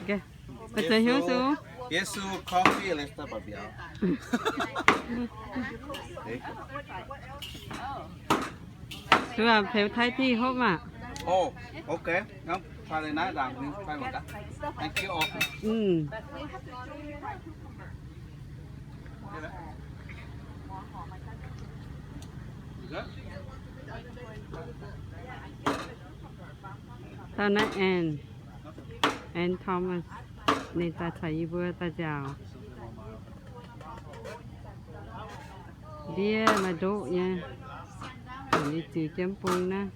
Geh, maiv zeiz hnyouv su. Yie su coffee later ba'biauv. Duqv peix Thai tea hopv maah. Oh, okay. Ngam pai lei naaiv ndaangc, pai mangc gaax. Thank you all. Mm. Dauh naaiv Ann, Ann Thomas, ninh daaih caux yie mbuo daaih nziaauc. Ndiev maaih ndoqv nyei, ninh ziux jienv bung naaiv.